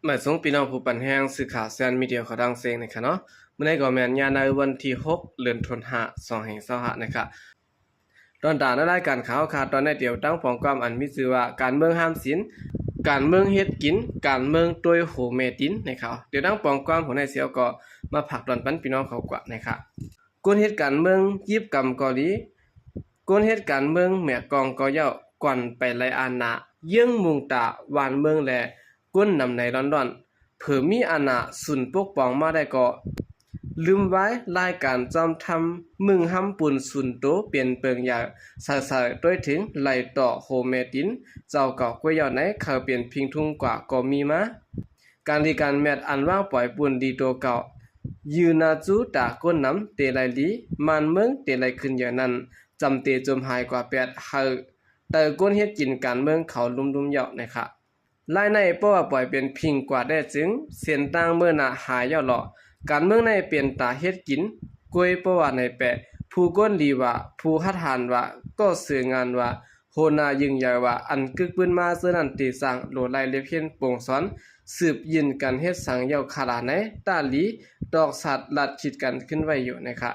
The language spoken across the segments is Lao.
ມາສົ່ງພີ່ນ້ອງຜູ້ປັນແຮງ ສື່ຂ່າວແຊນມີເດຍຂອງຕ່າງເຊງນະຄະເນາະ. ມື້ນີ້ກໍແມ່ນຍາມໃນວັນທີຫົກ ເດືອນທັນວາ ສອງພັນຊາວຫ້ານະຄະ. ຕອນຕາໃນລາຍການຂ່າວຂະ ຕອນໃນດຽວຕັ້ງປອງຄວາມອັນມີຊື່ວ່າ ການເມືອງຫ້າມສິນ, ການເມືອງເຮັດກິນ, ການເມືອງໂຕຍໂຫແມ່ຕີນນະຄະ. ດຽວຕັ້ງປອງຄວາມຫົວໃນເຊວກໍມາຝາກຕອນປັນພີ່ນ້ອງເຂົາກວ່ານະຄະ. ກົນເຮັດການເມືອງຈີບກຳກໍດີ, ກົນເຮັດການເມືອງແໝກອງກໍເຍົາະ, ກ່ອນໄປໄລ່ອານາ, ເຍື້ອງມຸງຕາວານເມືອງແລ ກົນນຳໃນຮ້ອນໆ, ເຜີມີອານາສູນປົກປ້ອງມາໄດ້ກໍ ລືມວາຍລາຍການຈ້ອມທຳ, ມຶງຫ້ຳປຸນສູນໂຕເປັນເປິງໃຫຍ່, ໃສ່ໆ ໂຕຍເຖິງໄລ່ຕໍ່ໂຫແມ່ຕີນ, ເຈົ້າເກົ່າກ້ວຍເຍົາະໃນ ເຂົາເປັນພິງທຸງກວ່າກໍມີມາ. ການດີການແມັດອັນວາງປ່ອຍປຸ້ນດີໂຕເກົ່າ, ຢືນໜ້າຈູຕາກົ້ນນຳເຕໄລລີ, ມານເມືອງເຕໄລຂຶ້ນເຢີນັ້ນ, ຈຳເຕຈົມຫາຍກວ່າແປດ ໃຫ້ເຕີກົນເຮັດກິນການເມືອງເຂົາລຸມໆເຍົາະນະຄະ. ລາຍໃນເພາະວ່າປ່ອຍເປັນພິງກວ່າແດ່ຈຶ່ງ, ເສັ້ນທາງເມືອໜ້າຫາຍເຍົາະເລາະ. ການເມືອງໃນເປັນຕາເຮັດກິນ, ກ້ວຍເພາະວ່າໃນແປະ, ຜູ້ກົນດີວ່າ, ຜູ້ຮັດຫານວ່າ, ກໍເສືອງານວ່າ, ໂຫໜ້າຍິ່ງໃຫຍ່ວ່າ, ອັນກຶກປືນມາເທື່ອນັ້ນເຕສ້າງ, ໂຫຼໄລ່ເລັບເຫັນປົງສອນ, ສືບຢືນກັນເຮັດສັງເຍົາະຄາລາໃນ, ຕາລີ, ຕອກສັດລັດຄິດກັນຂຶ້ນໄວ້ຢູ່ນະຄະ.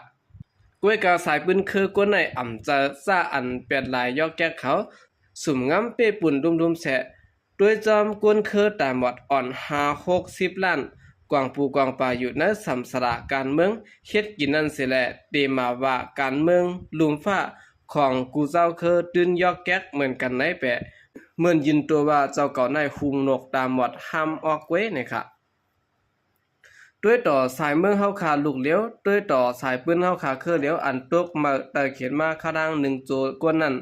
ກ້ວຍກາສາຍປືນເຄີກົ້ນໃນອຳຈະຊາອັນແປດລາຍຢອກແກກເຂົາ, ສຸມງຳເປ້ປຸນດຸມໆແຊະ, ດ້ວຍຈອມກົ້ນເຄີຕາມອດອ່ອນຫ້າຫົກສິບລ້ານ, ກວາງປູກວາງປາຢູ່ໃນສຳສາລາການເມືອງເຮັດກິນນັ້ນເສຍແລ, ເຕມາວ່າການເມືອງລຸ່ມຟ້າຂອງກູເຈົ້າເຄີຕື່ນຢອກແກກເໝືອນກັນໃນແປະ, ເໝືອນຢືນໂຕວ່າເຈົ້າເກົ່າໃນຫຸງນົກຕາມອດຫ້າມອອກເວີຍນະຄະ. ດ້ວຍຕໍ່ສາຍເມືອງເຮົາຄາລູກຫຼຽວ, ດ້ວຍຕໍ່ສາຍປືນເຮົາຄາເຄີຫຼຽວ, ອັນຕົກເໝີຕາເຂນມາຄາດາງໜຶ່ງໂຈກ້ນນັ້ນ,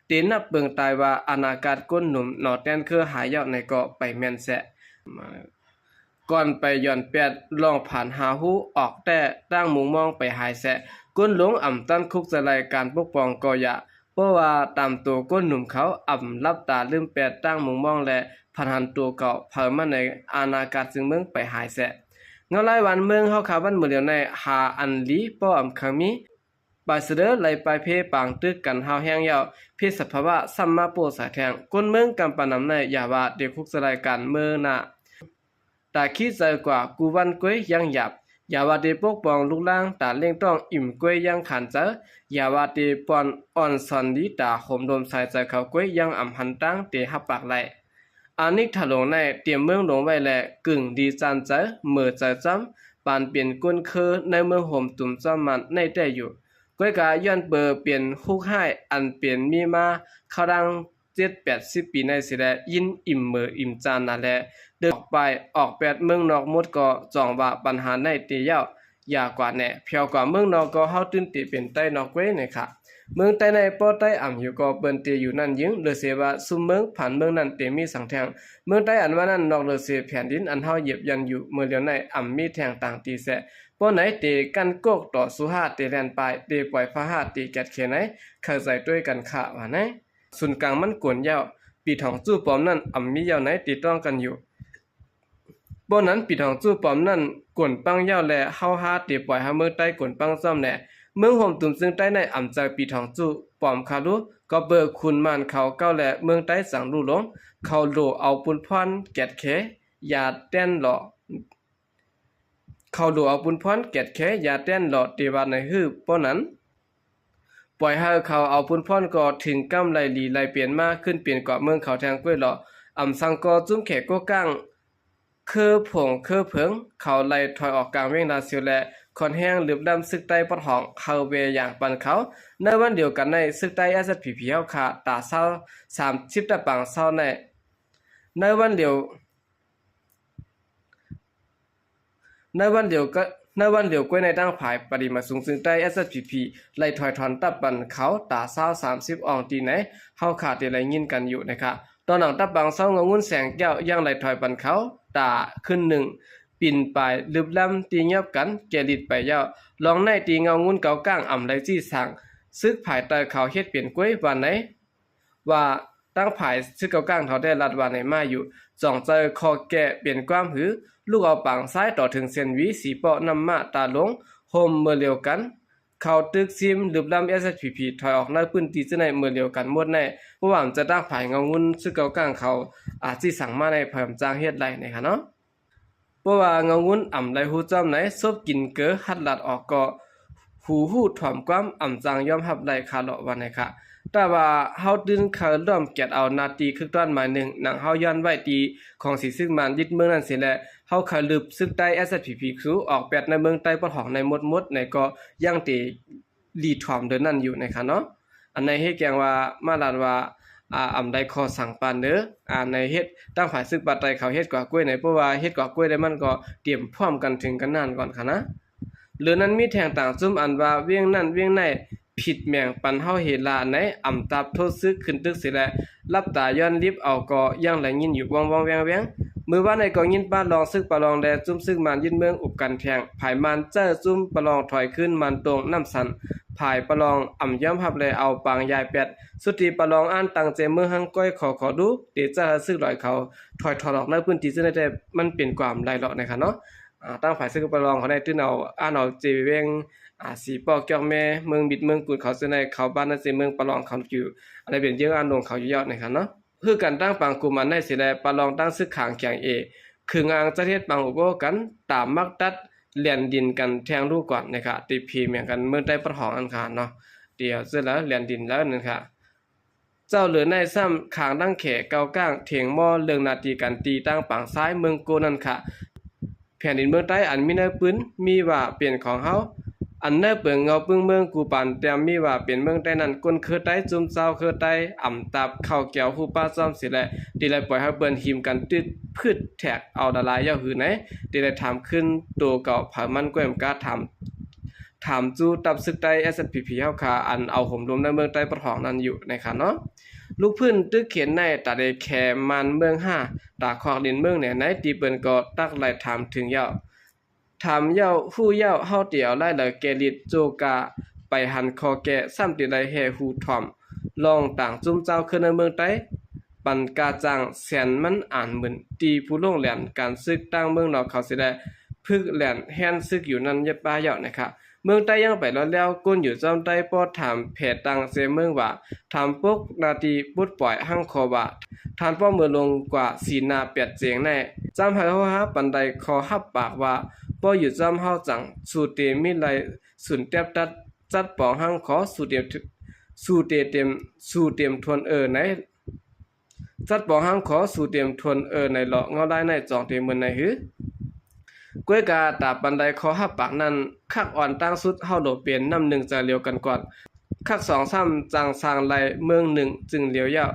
ເຕນັບເບິ່ງຕາຍວ່າອະນາກາດກົ້ນໜຸ່ມໜໍແຕ່ນເຄີຫາຍເຍົາະໃນກໍໄປແມ່ນແຊະ. ກ່ອນໄປຍ້ອນແປດລ່ອງຜ່ານຫາຫູອອກແຕ້, ຕັ້ງມຸງມອງໄປຫາຍແຊະ, ກົ້ນຫຼົງອຳຕັນຄຸກຈະໄລການປົກປ້ອງກໍຢາ, ເພາະວ່າຕາມໂຕກົ້ນໜຸ່ມເຂົາອຳລັບຕາລືມແປດຕັ້ງມຸງມອງ ແລະ ຜັນຫັນໂຕເກົ່າເຜີມາໃນອານາກາດຈຶ່ງເມືອງໄປຫາຍແຊະ. ເງົາລາຍວັນເມືອງເຮົາຄາວັນມື້ຫຼຽວໃນຫາອັນລີປ້ອມຄຳມີ, ປາຍສະເດີໄລ່ປາຍເພປາງຕຶກກັນຫ້າວແຮງເຍົາະ, ເພສະພາວະຊ້ຳມາໂປ້ສາຍແທງ, ກົ້ນເມືອງກຳປານຳໃນ ຢ່າວ່າເຕຄຸກສະໄລການເມືອງນາ, ຕາຂີ້ໃຈກວ່າກູວັນກ້ວຍຍັງຫຍາບ, ຢ່າວ່າເຕປົກປ້ອງລູກຫຼານ ຕາເລັ່ງຕ້ອງອີ່ມກ້ວຍຍັງຂານໃຈ, ຢ່າວ່າເຕປ້ອນອອນສອນດີ ຕາໂຮມດົມສາຍໃຈເຂົາກ້ວຍຍັງອຳຫັນຕາງເຕຮັບປາກໄລ່. ອານິກຖາຫຼົງໃນຕຽມເມືອງຫຼົງໄວ້ແລ ກຶ່ງດີຈານໃຈເໝີໃຈຈ້ຳ ປານເປັນກົ້ນເຄີໃນເມືອງໂຮມຕຸມຈ້ອມມານໃນແຕ່ຢູ່. ກ້ວຍກາຍ້ອນເປີເປັນຮຸກຮ້າຍອັນເປັນມີມາເຂົ້າດັງ ເຈັດແປດສິບປີໃນຊິແລ ຍິນອີ່ມເໝີອີ່ມຈານນາແລ ເດີກອອກໄປອອກແປດເມືອງນອກໝົດກໍ ຈ່ອງວ່າບັນຫາໃນເຕເຍົາະ ຢ່າກວ່າແນ່ ແຜວກວ່າເມືອງນອກກໍເຮົາຕື່ນເຕເປັນໃຕ້ນອກເວີຍນະຄະ. ເມືອງໃຕ້ໃນ ເພາະໃຕ້ອຳຫິວກໍເປີນເຕຢູ່ນັ້ນຍິງ ເລີເສວ່າຊຸມເມືອງພັນເມືອງນັ້ນເຕມີສັງແທງ. ເມືອງໃຕ້ອັນວ່ານັ້ນ ນອກເລີເສແຜ່ນດິນອັນເຮົາຢຽບຢັນຢູ່ເມື່ອຫຼຽວໃນ ອຳມີແທງຕ່າງຕີແຊະ ເພາະໃນເຕກັ້ນໂກກຕໍ່ສູ້ຫາ ເຕແລ່ນປາຍ ເຕປ່ອຍຟ້າຫາ ເຕແກດເຂໃນ ເຂົ້າໃຈດ້ວຍກັນຄະວ່າໃນ. ສູນກາງມັນກວນເຍົາະ ປີທອງຈູ້ປອມນັ້ນ ອຳມີເຍົາະໃນຕິດຕ້ອງກັນຢູ່. ເພາະນັ້ນ ປີທອງຈູ້ປອມນັ້ນກວນປັງເຍົາະ ແລະ ເຮົາຫາເຕປ່ອຍໃຫ້ເມືອງໃຕ້ກວນປັງຊ້ອມແດ່. ເມືອງໂຮມຕຸມເຊິ່ງໃຕ້ໃນອຳໃຈປີທອງຈູ້ປອມຄາລູ ກໍເບີຂຸນມານເຂົາເກົ່າ ແລະ ເມືອງໃຕ້ຈັ່ງລຸລົງ ເຂົາໂຫຼເອົາປຸນພອນແກດເຂ ຢ່າແຕ່ນຫຼໍ ເຂົາໂຫຼເອົາປຸນພອນແກດແຂ ຢ່າແຕ່ນຫຼໍເຕວ່າໃນຮື ເພາະນັ້ນ ປ່ອຍໃຫ້ເຂົາເອົາປຸນພອນກໍ ເຖິງກຳໄລ່ຫຼີໄລ່ເປັນມາ ຂຶ້ນເປັນກວ່າເມືອງເຂົາແທງກ້ວຍຫຼໍ. ອຳສັງກໍຈຸ້ມແຂກກົກກ້າງ ເຄີຜົງເຄີເຜິງ ເຂົາໄລ່ຖອຍອອກກາງວຽງລາຊຽວ ແລະ ຄອນແຮງລຶບລ້ຳຊຶກໃຕ້ປອດຫ້ອງ ເຮົາແວ່ຢ່າງປັນເຂົາ. ໃນວັນດຽວກັນໃນ ຊຶກໃຕ້ ເອສເອສພີພີ ເຮົາຄາຕາຊາວ ສາມສິບຕະປາງເຊົາໃນ ໃນວັນດຽວ ໃນວັນດຽວ ໃນວັນດຽວ ກ້ວຍໃນຕັ້ງພາຍປະລິມາສູງເຊິ່ງໃຕ້ ເອສເອສພີພີ ໄລ່ຖອຍຖອນຕັບປັນເຂົາ ຕາຊາວ ສາມສິບອ່ອງຕີໃນ ເຮົາຄາເຕໄດ້ຍິນກັນຢູ່ນະຄະ. ຕອນຫຼັງຕັບບັງເຊົາເງົາງຸ້ນແສງແກ້ວ ຍັງໄລ່ຖອຍປັນເຂົາ ຕາຂຶ້ນໜຶ່ງ ປິ່ນປາຍລຶບລ້ຳ ຕີຫຍອບກັນແກ່ລິດໄປເຍົາະ. ລອງໃນຕີເງົາງຸ້ນເກົາກ້າງ ອຳໄລຈີ້ສາງ ຊຶກພາຍໃຕ້ເຂົາເຮັດເປັນກ້ວຍວ່າໃນ ວ່າຕັ້ງພາຍຊຶກເກົາກ້າງເຮົາໄດ້ລັດວ່າໃນມາຢູ່ ຈອງໃຈຂໍແກ່ເປັນຄວາມຫື ລູກເອົາປາງຊ້າຍຕໍ່ເຖິງເຊນຫວີ ສີເປາະນ້ຳມ້າຕາຫຼົງ ໂຮມເມືອລຽວກັນ ເຂົາຕຶກຊີມລຶບລ້ຳ ເອສເອສພີພີ ຖອຍອອກໃນພື້ນທີ່ຈະໃນເມືອລຽວກັນໝົດໃນ ບໍ່ວ່າຈະຕັ້ງພາຍເງົາງຸ້ນຊຶກເກົາກ້າງເຂົາ ອາ ຈີ້ສັງມາໃນເພີ່ມຈ້າງເຮັດໄລ່ໃນຄະເນາະ. ພາະວ່າເງົາງຸນອຳໄດ້ຮູ້ຈ້ອມໃນ ສົບກິນເກີ ຫັດລັດອອກກໍ ຫູຮູ້ຖອມຄວາມ ອຳຈັ່ງຍອມຮັບໄດ້ຄາເລາະວ່າໃນຄະ. ແຕ່ວ່າເຮົາຕື່ນເຄີຍລ້ອມກຽດເອົາໜ້າທີ່ຄຶກຕ້ອນໝາຍໜຶ່ງ ໜັງເຮົາຍ້ອນໄວ້ທີ່ຂອງສີຊຶກມານຍຶດເມືອງນັ້ນເສຍແລະ ເຮົາເຄີຍລຶບຊຶກໃຕ້ ເອສເອັສພີພີ ສູອອກແປດໃນເມືອງໃຕ້ປະຖອງໃນໝົດໆ ໃນກໍຍັງເຕຫຼີຖອມເດີນັ້ນຢູ່ໃນຄະເນາະ. ອັນໃນເຮັດແກງວ່າມາລາດວ່າ ອາ ອຳໄດ້ຂໍສັ່ງປານເດີ ອາ ໃນເຮັດ ທາງຝ່າຍຊຶກປາໄຕເຂົາເຮັດກວ່າກ້ວຍໃນ ເພາະວ່າເຮັດກວ່າກ້ວຍໃນມັນກໍຕຽມພ້ອມກັນເຖິງກັນນານກ່ອນຄະນະ. ເຫຼືອນັ້ນມີແທ່ງຕ່າງຈຸ້ມອັນວ່າວຽງນັ້ນວຽງໃນ ຜິດແໝງປັນເຮົາເຮລາໃນ ອຳຕາບໂທດຊຶກຂຶ້ນຕຶກເສຍແລະ ຫຼັບຕາຍ້ອນລິບເອົາກໍຍັງໄດ້ຍິນຢູ່ ວ່ອງໆ ແວ່ງໆ. ມື້ວານໃນກໍຍິນປະລອງຊຶກປະລອງແລະຈຸ້ມຊຶກມານຍຶດເມືອງອຸບກັນແທງ ຝ່າຍມານເຈີ້ຈຸ້ມປະລອງຖອຍຄືນມານຕົງນ້ຳສັນ ຝ່າຍປະລອງອຳຍອມຮັບແລະເອົາປາງຢາຍແປດ ສຸດທີ່ປະລອງອັນຕັ້ງເຈເມືອງຮັງກ້ອຍຂໍຂໍດູ ເຕເຈີ້ໃຫ້ຊຶກຫຼອຍເຂົາຖອຍຖອນອອກໃນພື້ນທີ່ເຊິ່ງໄດ້ແຕ່ມັນເປັນຄວາມໄລ່ເລາະໃນຄະເນາະ. ອາ ທາງຝ່າຍຊຶກປະລອງເຂົາໄດ້ຕື່ນເອົາ ອັນເອົາເຈເວງ ອາ ສີປອກ ຈອກແມ່ ເມືອງບິດ ເມືອງກຸດເຂົາເຊິ່ງໄດ້ເຂົ້າບ້ານໃນເຈເມືອງປະລອງເຂົາຢູ່ ອັນໄດ້ເປັນເຍື່ອງອັນລົງເຂົາຢູ່ແລ້ວໃນຄະເນາະ. ຄືກັນຕັ້ງປາງກຸ່ມອັນໃນເສຍແລະ ປະລອງຕັ້ງຊຶກຂາງຂຽງເອ ເຄິ່ງອ່າງຈະເຮັດປາງອຸບໂອ້ກັນ ຕາມມັກຕັດແລ່ນດິນກັນແທງລູກກ່ອນໃນຄະ ຕິເພແມ່ງກັນເມືອງໃຕ້ປະຖອງອັນຄະເນາະ ດຽວເສຍແລ້ວແລ່ນດິນແລ້ວນັ້ນຄະ. ເຈົ້າເຫຼືອໃນຊ້ຳຂາງດັງແຂເກົາກ້າງ ເຖງມໍ່ເລື່ອງໜ້າທີ່ກັນຕີຕັ້ງປາງຊາຍເມືອງໂກນັ້ນຄະ ແຜ່ນດິນເມືອງໃຕ້ອັນມີໃນປຶ້ນ ມີວ່າເປັນຂອງເຮົາ ອັນໃນເປິງເງົາປຶ້ງເມືອງ ກູປານແຕ່ມມີວ່າເປັນເມືອງໃຕ້ນັ້ນ ກົ້ນເຄີໃຕ້ ຈຸ້ມເຈົ້າເຄີໃຕ້ ອຳຕາບເຂົ້າແກ້ວ ຮູບປາຊ້ອມເສຍແລະ ທີ່ໄດ້ປ່ອຍໃຫ້ເພິ່ນຫິມກັນ ຕຶດພືດແທກເອົາລະລາຍເຍົາະຫືໃນ ທີ່ໄດ້ຖາມຄືນໂຕເກົ່າ ເຜີາມັນກ້ວຍມະກາ ຖາມ ຖາມຈູ້ຕັບຊຶກໃຕ້ ເອສເອັສພີພີ ເຮົາຄາ ອັນເອົາໂຫມລົມໃນເມືອງໃຕ້ປະຖອງນັ້ນຢູ່ໃນຄະເນາະ. ລູກພື້ນຕຶກເຂດໃນ ຕາເດແຄມານເມືອງຫ້າ ຕາຄອກດິນເມືອງແໜໃນ ທີ່ເພິ່ນກໍຕັກໄລ່ຖາມເຖິງເຍົາະ ຖາມເຍົາະ ຮູ້ເຍົາະ ເຮົາເຕີເອົາໄລ່ເລີແກ່ລິດ ໂຈກາໄປຫັນຂໍແກ່ ຊ້ຳເຕີໄດ້ແຫ່ຫູຖອມ ລອງຕ່າງຈຸ້ມເຈົ້າເຄີໃນເມືອງໃຕ້ ປັນກາຈ້າງແສນມັນອານໝື່ນ ຕີຜູ້ລົງແລ່ນການຊຶກຕັ້ງເມືອງນອກເຂົາເສຍແລະ ຝຶກແລ່ນແຮນຊຶກຢູ່ນັ້ນເຢັບປາເຍົາະໃນຄະ. ເມືອງໃຕ້ຍັງໄປລອດແລ້ວ ກົ້ນຢູ່ຈ້ອມໃຕ້ ປໍຖາມແຜ່ຕັ້ງເຊເມືອງວ່າ ຖາມປົກໜ້າທີ່ປົດປ່ອຍຮັ່ງຂໍວ່າ ທ່ານປ້ອມເມືອງລົງກວ່າສີໜ້າແປດເຈງໃນ ຈ້ຳໃຫ້ໂຫຫາປານໃດ ຂໍຮັບປາກວ່າ ປໍຢູ່ຈ້ອມເຮົາຈັ່ງ ສູເຕມີໄລສູນແຕບຕັດ ຈັດປອງຮັ່ງຂໍ ສູເຕ ສູເຕເຕັມ ສູເຕັມທວນເອີໃນ ຈັດປອງຮັ່ງຂໍ ສູເຕັມທວນເອີໃນເລາະ ເງົາລາຍໃນຈອງເຕເມີນໃນຫື ກ້ວຍກາຕາປານໃດຂໍຮັບປາກນັ້ນ ຄັກອ່ອນຕັ້ງສຸດເຮົາໂລເປັນ ນ້ຳໜຶ່ງຈະລຽວກັນກ່ອນ ຄັກສອງຊ້ຳຈັ່ງສ້າງໄລ່ເມືອງໜຶ່ງຈຶ່ງລຽວເຍົາະ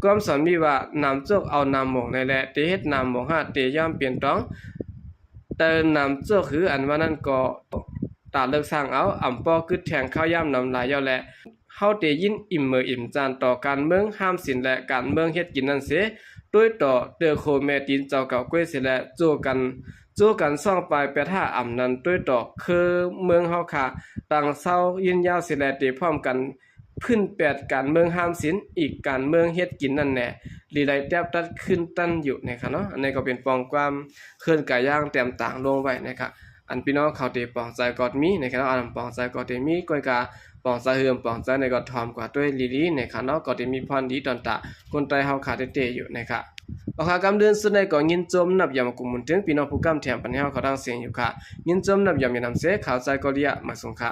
ຄວາມສອນມີວ່າ ນ້ຳໂຈກເອົານ້ຳມົງໃນແລະ ເຕເຮັດນ້ຳມົງຫາເຕຍອມເປັນຕອງ ແຕ່ນ້ຳໂຈກຫືອັນວ່ານັ້ນກໍຕາເລິກສ້າງເອົາ ອຳປໍອກຶດແທງເຂົ້າຍາມນ້ຳລາຍເຍົາະແລະ ເຮົາເຕຍິນອີ່ມເມີອີ່ມຈານຕໍ່ການເມືອງຫ້າມສິນ ແລະ ການເມືອງເຮັດກິນນັ້ນເສ ໂດຍຕໍ່ເຕີໂຄແມ່ຕີນເຈົ້າເກົ່າກ້ວຍເສຍແລະ ໂຈກັນ ໂຈກັນສອງປາຍແປດຫ້າອຳນັ້ນ ໂດຍຕໍ່ເຄີເມືອງເຮົາຄາ ຕັ້ງເຊົາຢືນຍາວເສຍແລະ ເຕພ້ອມກັນ ພື້ນແປດການເມືອງຫ້າມສິນ ອີກການເມືອງເຮັດກິນນັ້ນແດ່ ລີໄລແຕບຕັດຂຶ້ນຕັນຢູ່ໃນຄະເນາະ. ອັນນີ້ກໍເປັນປອງຄວາມເຄື່ອນໄກຢ່າງແຕມຕ່າງລົງໄວ້ໃນຄະ ອັນພີ່ນ້ອງເຂົາເຕປອງໃຈກໍມີໃນຄະເນາະ ອັນປອງໃຈກໍເຕມີ ກ້ວຍກາປອງໃຈເຮືອມປອງໃຈໃນກໍຖອມກວ່າດ້ວຍລີລີໃນຄະເນາະ ກໍເຕມີພອນດີຕອນຕາຄົນໃຕ້ເຮົາຄາເຕໆຢູ່ໃນຄະ. ອອກຄະ ກຳເດືອນສຸດໃນກໍຍິນຊົມນັບຢອມກຸມບຸນເຖິງພີ່ນ້ອງຜູ້ກຳແຖມປັນໃຫ້ເຮົາເຂົາທັງເສຍງຢູ່ຄະ ຍິນຊົມນັບຢອມຍານຳເສ ຂ່າວໃຈກໍເລຍມາສົ່ງຄະ.